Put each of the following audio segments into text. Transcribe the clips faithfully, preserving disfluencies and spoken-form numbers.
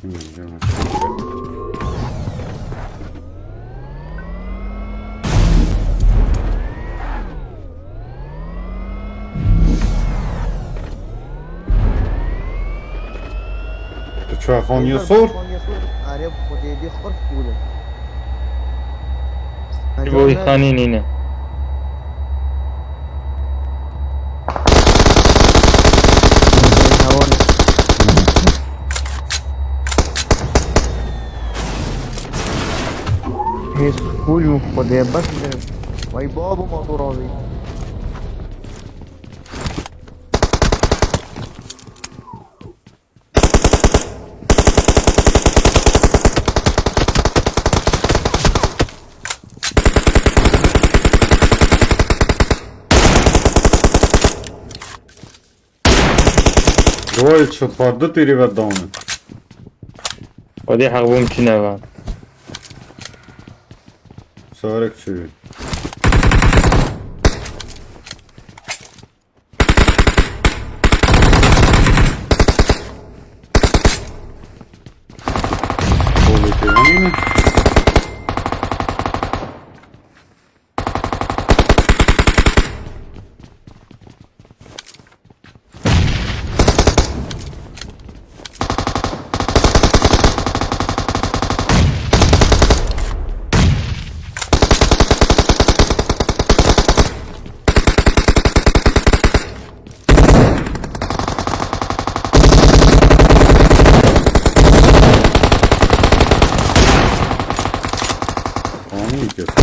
Hmm, yavaş. Tu çaxan ya sor? Are, xwedê bê xurt bûne. Ji bo îxanî nîne. Hêz xûl û xwedê bes de. Vay babo motora vê. Vay, çi pardi têrî ve dane. Xwedê heq bûm çi neva. Sarek çi? Kolê têvanî ne? Tamam, iyi diyorsun.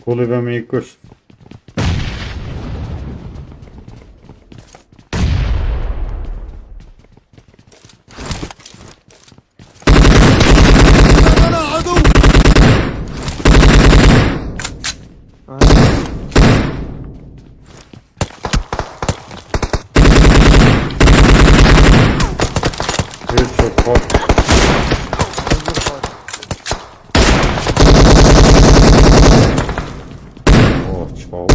Kolê ve me kuşt. Headshot, hot. Oh, çawa.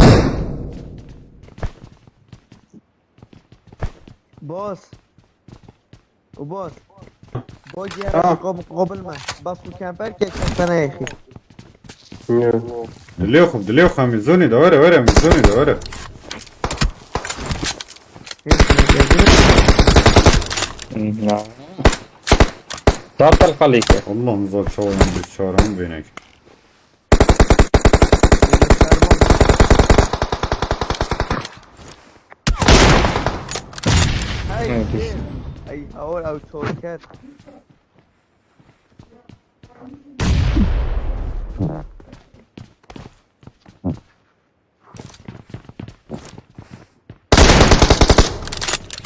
Boss. Û boss. Bo Ha. Qabil me. Bas û kemper ke kempene yexî. Dilê xwe, dilê xwe, em zonê de were, were, em zonê de were. Na. Çar qelqalê ke. Allah, nizam çawa em bi çaran bênek. Hey, hey, awar ew çolker.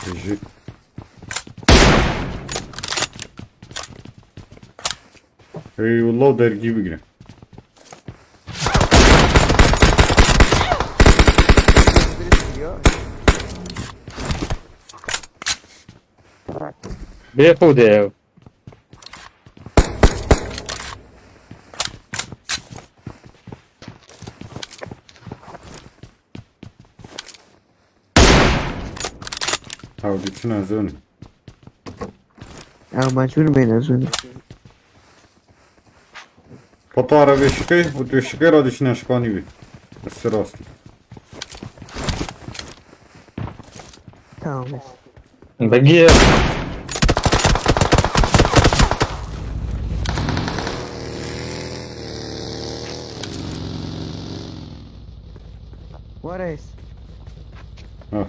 Ji Eyvallah, dergî bigire. Bê xwe de ew. Hewdî çi nezûn. Ew mecbûr bê nezûn. Pata re vê şikê û tu şikê re dişine şikanî bî. Destê rastî. Tamam. Begî. What is? Evet.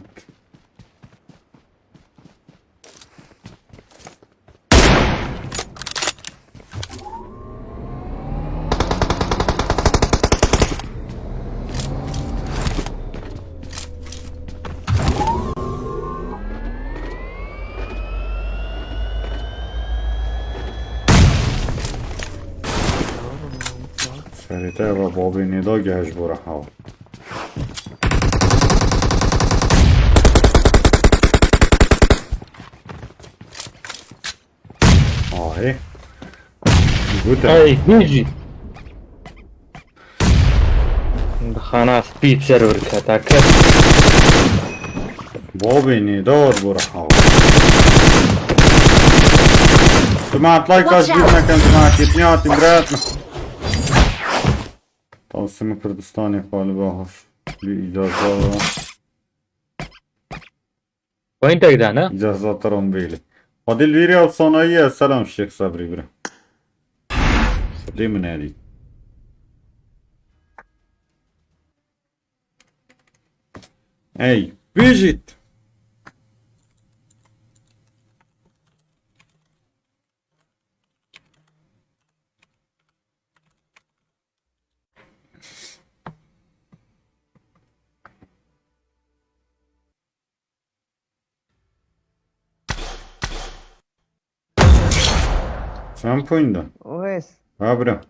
Serê te eva babê nêda geh ji bo re hew. Hey. Gute. Ey, bijî. Xana spî server keta kes. Bobê nêdar bû reha. Tu ma atlay kaç bir nekem, tu ma ketni hatim bırakma. Tam simi Kürdistanê galiba hoş. Bir icazda var. Oyun tekden ha? Ceza taran bêli. Xwedî li vîrê efsanayî ye. Selam Şêx Sebrî bira. Xwedê min erî. Ey, bijît. Çend point da? Wes. Ha bira.